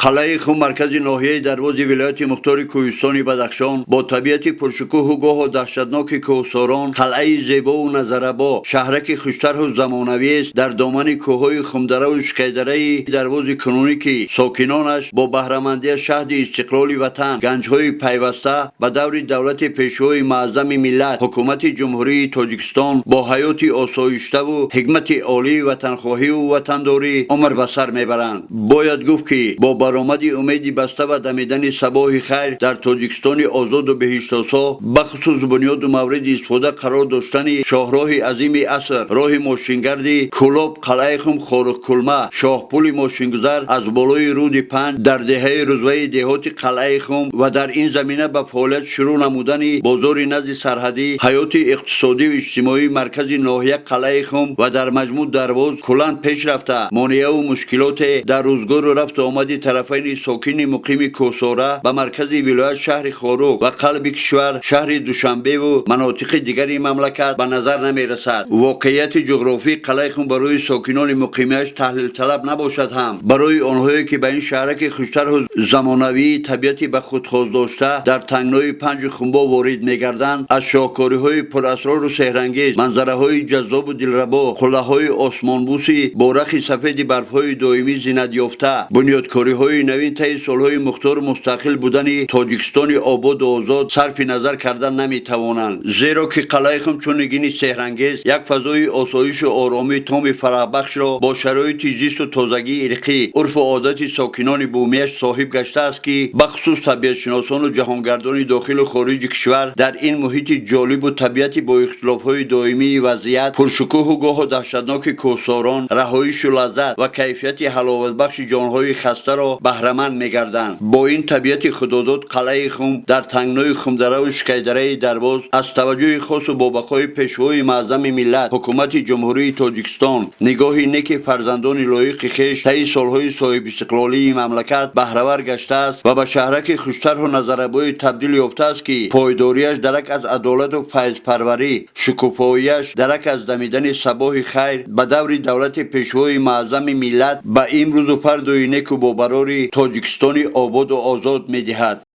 Қалъаи Хум, маркази ноҳияи Дарвози вилояти мухтори Кӯҳистони Бадахшон, бо табиати пуршукӯҳу гоҳу даҳшатноки кӯҳсорон, қалъаи зебову назаррабо, шаҳраки хуштарҳу замонавиест дар домани кӯҳҳои Хумдараву Шикайдараи Дарвози кунунӣ, ки сокинонаш бо баҳрамандӣ аз шаҳди истиқлоли ватан, ганҷҳои пайваста ба даври давлати Пешвои Муаззами миллат, Ҳукумати Ҷумҳурии Тоҷикистон, бо ҳаёти осоиштаву ҳикмати олии ватанхоҳиву ватандорӣ умр ба сар мебаранд. Бояд гуфт, ки бо баромади умеди баста ва дамидани сабоҳи хайр дар Тоҷикистони озоду беҳиштосо, бахусус бунёду мавриди истифода қарор доштани шоҳроҳи азими аср, роҳи мошингарди Кӯлоб, Қалъаи Хум, Хоруғкулма, шоҳпули мошингузар аз болои руди Панҷ дар деҳаи Рузваи деҳоти Қалъаи Хум ва дар ин замина ба фаъолият шурӯъ намудани бозори назди сарҳадӣ, ҳаёти иқтисодию иҷтимоии маркази ноҳия Қалъаи Хум ва дар маҷмӯъ Дарвоз куллан пеш рафта, монеаву мушкилоте дар рӯзгору рафту омади тарафайни сокини муқими кӯҳсора ба маркази вилоят, шаҳри Хоруғ, ва қалби кишвар, шаҳри Душанбеву манотиқи дигари мамлакат ба назар намерасад. Воқеияти ҷуғрофии Қалъаи Хум барои сокинони муқимиаш таҳлилталаб набошад ҳам, барои онҳое, ки ба ин шаҳраки хуштарҳу замонавии табиати ба худхоз дошта дар тангнои Панҷу Хумбо ворид мегарданд, аз шоҳкориҳои пурасрору сеҳрангез, манзараҳои ҷаззобу дилрабо, қуллаҳои осмонбӯси бо рахи сафеди барфҳои доимӣ зинатёфта, бунёдкориҳои навин таи солҳои мухтору мустақил будани Тоҷикистони ободу озод сарфи назар карда наметавонанд. Зеро ки Қалъаи Хум чун нигини сеҳрангез як фазои осоишу оромӣ, томи фараҳбахшро бо шароити зисту тозагии ирқӣ, урфу одати сокинони бумиаш соҳиб гаштааст, ки бахусус табиатшиносону ҷаҳонгардони дохилу хориҷи кишвар дар ин муҳити ҷолибу табиати бо ихтилофҳои доимии вазъият, пуршукӯҳу гоҳу даҳшатноки кӯҳсорон раҳоишу лаззат ва кайфияти ҳаловатбахши ҷонҳои хастаро баҳраманд мегарданд. Бо ин табиати худодод, Қалъаи Хум дар тангнои Хумдараву Шикайдараи Дарвоз аз таваҷҷӯҳи хосу бобақои Пешвои Муаззами миллат, Ҳукумати Ҷумҳурии Тоҷикистон, нигоҳи неки фарзандони лоиқи хеш таи солҳои соҳибистиқлолии мамлакат баҳравар гаштааст ва ба шаҳраки хуштарҳу назаррабои табдил ёфтааст, ки пойдориаш дарак аз адолату файзпарварӣ, шукуфоияш дарак аз дамидани сабоҳи хайр ба даври давлати Пешвои Муаззами миллат ба имрӯзу фардои неку бобарори Тоҷикистони ободу озод медиҳад.